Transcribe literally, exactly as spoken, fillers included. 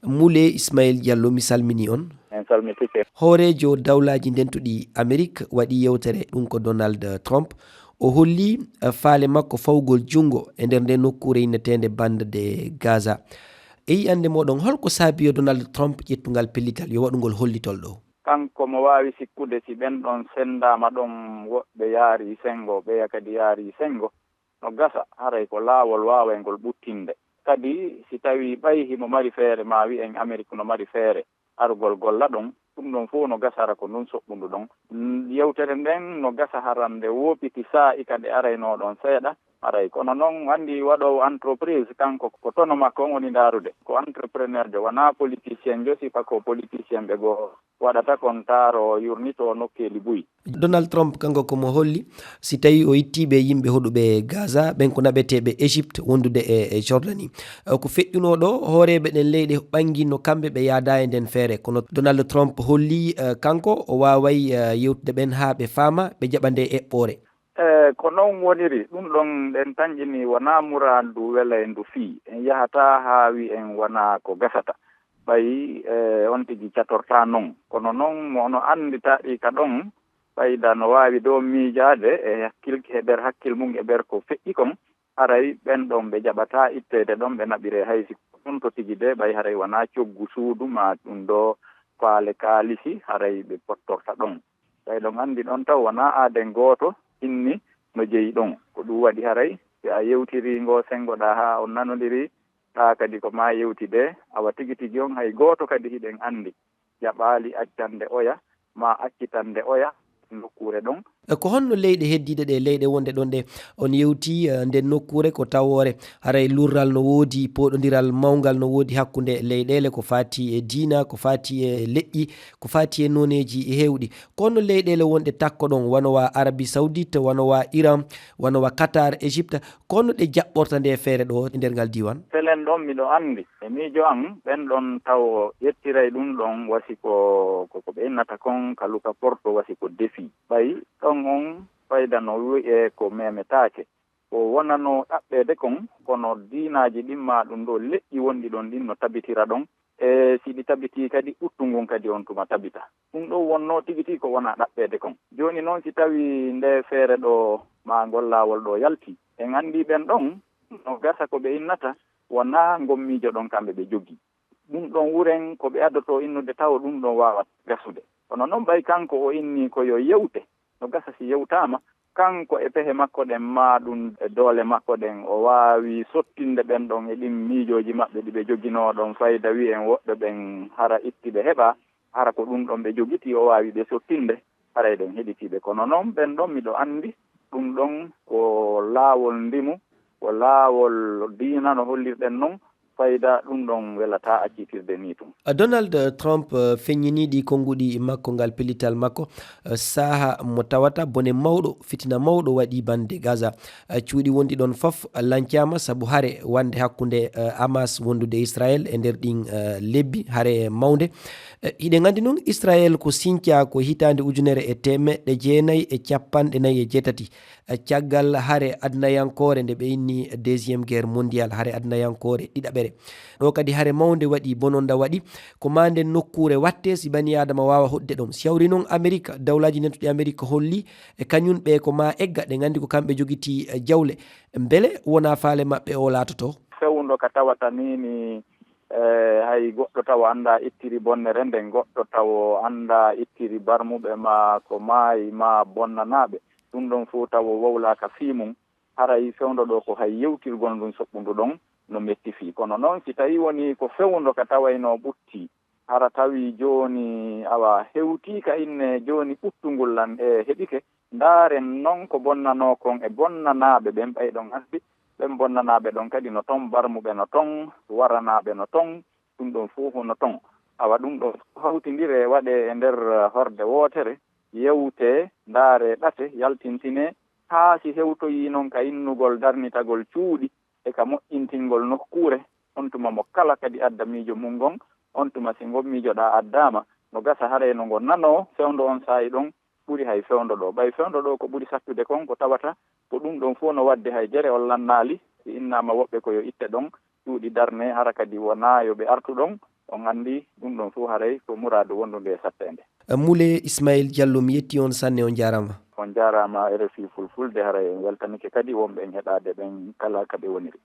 Mule Ismail Diallo, mi salmini on. En salmitike. Hooreejo dawlaaji ndentuɗi Amerik waɗi yewtere, ɗum ko Donald Trump. O holli, eh, faale makko fawgol junngo e nder nde nokkuure inneteende Bande de Gaza. E yi'ande moɗon, holko saabi yo Donald Trump ƴettungal pellital, yo waɗungol hollitol ɗo? Kanko mo waawi sikkude si ɓen ɗon senndaama ɗon woɓɓe yaari senngo, ɓeya kadi yaari senngo, no gasa haray ko laawol waawayngol ɓuttinde. Kadi si tawii ɓay himo mari feere, maa wi'en Amerik no mari feere arugol golla ɗon, ɗum ɗon fow no gasa hara ko ndun soɓɓundu ɗon. N-, yewtere nden no gasa hara nde woopiti saa'i ka nde araynoo ɗon seeɗa. Haray kono non anndi waɗoowo entreprise, kanko ko tono makko on woni ndaarude. Ko entrepreneur jo, wanaa politicien jo, sifa ko politicien ɓe goo waɗata kon taaro yurnitoo nokkeeli buy. Donald Trump kanko ko mo holli, si tawii o ittii ɓe yimɓe hoɗuɓe Gaza, ɓen ko naɓeteeɓe Égypte wondude e, e Jordanie. Eh, ko feƴƴunoo ɗo, hooreeɓe ɗen leyɗe ɓanngii no kamɓe ɓe yaadaa e nden feere. Kono Donald Trump holli, eh, kanko o waaway, eh, yewtude ɓen haa ɓe faama, ɓe jaɓa nde eɓɓoore. Eh, ko non woniri, ɗum ɗon ɗen tanƴini wonaa muraadu welayndu fii. En yahataa haa wi'en wonaa ko gasata. Ɓay, eh, on tigi catortaa non. Kono non mo no anndi taɗi ka ɗon, ɓayda no waawi ɗo miijaade e hakkil-, e ɓer hakkil mum e ɓer ko feƴƴi kon, haray ɓen ɗon ɓe jaɓataa itteede ɗon, ɓe naɓiree hay si ko ɗum to tigi de, ɓay haray wonaa coggu suudu maa ɗum ɗo faale kaalisi, haray ɓe pottorta ɗon. Ɓay ɗon anndi ɗon taw wonaa aaden gooto inni no jeyi ɗon. Ko ɗum waɗi haray si a yewtirii ngoo senngoɗaa haa on nanondirii, ɗaa kadi ko maa yewti de, awa tigi tigi on hay gooto kadi hiɗen anndi jaɓaali accande oya, maa accitande oya nokkuure ɗon. E ko honno leyɗe heddiiɗe ɗe, leyɗe wonɗe ɗon ɗe, on yewti, eh, nden nokkuure ko tawoore, haray lurral no woodi, pooɗondiral mawngal no woodi hakkunde leyɗeele ko faati e diina, ko faati e leƴƴi, ko faati e nooneeji heewɗi. Ko honno leyɗeele wonɗe takko ɗon, wano wa Arabie Saoudite, wano wa Iran, wano wa Qatar, Égypte, ko honno ɗe jaɓɓorta nde feere ɗo e nder ngal diiwaan? Pelen ɗon miɗo anndi. E miijo an, ɓen ɗon tawo ƴettiray ɗum ɗon wasi ko, ko, ko ɓe innata kon ka luka porto wasi ko defi. Ɓay ɗon on fayda no wi'e ko memetaake. Ko wonano ɗaɓɓeede kon, kono diinaaji ɗin maa ɗum ɗo leƴƴi wonɗi ɗon ɗin no tabitira ɗon. E si ɗi tabitii kadi, ɓuttu ngun kadi on tuma tabita. Ɗum ɗo wonno tigi tigi ko wona ɗaɓɓeede kon. Jooni noon, si tawii nde feere ɗo maa ngol laawol ɗo yalti, en anndi ɓen ɗon no gasa ko ɓe innata wonaa ngommiijo ɗon kamɓe ɓe jogii. Ɗum ɗon wuren ko ɓe addoto innude tawo ɗum ɗon waawata gasude. Kono noon ɓay kanko o inni ko yo yewte, no gasa si yewtaama, kanko e pehe makko ɗen maa ɗum e doole makko ɗen, o waawi sottinde ɓen ɗon e ɗin miijooji maɓɓe ɗi ɓe joginoo ɗon fayda wi'en woɓɓe ɓen hara itti ɓe heɓa, hara ko ɗum ɗon ɓe jogiti o waawi ɓe sottinde, haray ɗen heɗitii ɓe. Kono noon ɓen ɗon miɗo anndi ɗum ɗon ko laawol ndimu, ko laawol diina no hollirɗen non, fayda ɗum ɗon welataa accitirde nii tun. Donald Trump, eh, feññinii ɗi konnguɗi makko ngal pellital makko, eh, saha mo tawata bone mawɗo, fitina mawɗo waɗi bande Gaza. Eh, cuuɗi wonɗi ɗon fof, eh, lancaama sabu hare wonde hakkunde, eh, Hamas wondude Israel e nder ɗin, eh, lebbi, hare mawnde. Eh, hiɗen anndi noon Israel ko sincaa ko hitaande ujunere e teemeɗɗe jeenayi e capanɗe nayi e jeetati. Eh, caggal hare adnayankoore nde ɓe inni Deuxième Guerre Mondiale, hare adnayankoore ɗiɗaɓere. Ɗo kadi hare mawnde waɗi, bononda waɗi, ko maa nden nokkuure watte si bani Aadama waawa hoɗde ɗon. Si hawri noon Amerik, dawlaaji nentuɗi Amerik holli, e kañum ɓe ko maa egga, ɗe nganndi ko kamɓe jogitii, eh, jawle. Mbele wonaa faale maɓɓe o laatoto? Fewndo ka tawata nii ni, eh, hay goɗɗo tawo anndaa ittiri bonnere nden, goɗɗo tawo anndaa ittiri barmuɓe maa ko maayi maa bonnanaaɓe. Ɗum ɗon fof tawo wowlaaka fii mum. Haray fewndo ɗo ko hay yewtirgol ndun soɓɓundu ɗon no metti fii. Kono noon, si tawii wonii ko fewndo ka tawaynoo ɓuttii, hara tawii jooni awa hewtii ka inne jooni ɓuttungol lan e heɓike, ndaaren non ko bonnanoo kon e bonnanaaɓe ɓen, ɓay ɗon anndi ɓen bonnanaaɓe ɗon kadi no ton, barmuɓe no ton, waranaaɓe no ton, ɗum ɗon fof no ton. Awa ɗum ɗon fof hawtindire, waɗee e nder horde wootere, yewtee, ndaaree, ɗatee, yaltintinee, haa si hewtoyii non ka innugol darnitagol cuuɗi e ka moƴƴintingol nokkuure, on tuma mo kala kadi adda miijo mum ngon, on tuma si ngon miijoɗaa addaama, no gasa haray no ngo nanoo fewndo on saa'i ɗon ɓuri hay fewndo ɗo. Ɓay fewndo ɗo ko ɓuri sattude kon ko tawata ko ɗum ɗon fof no waɗde hay gere on lannaali, si innaama woɓɓe ko yo itte ɗon, cuuɗi darnee, hara kadi wonaa yo ɓe artu ɗon, On anndi ɗum ɗon fof haray ko muraadu wondude e satteende. Mule Ismail Diallo, mi yetti on sanne, on jaarama. On jaarama R F I Fulfulde, haray en weltanike kadi wonɓe en heɗaade ɓen kala kaɓe woniri.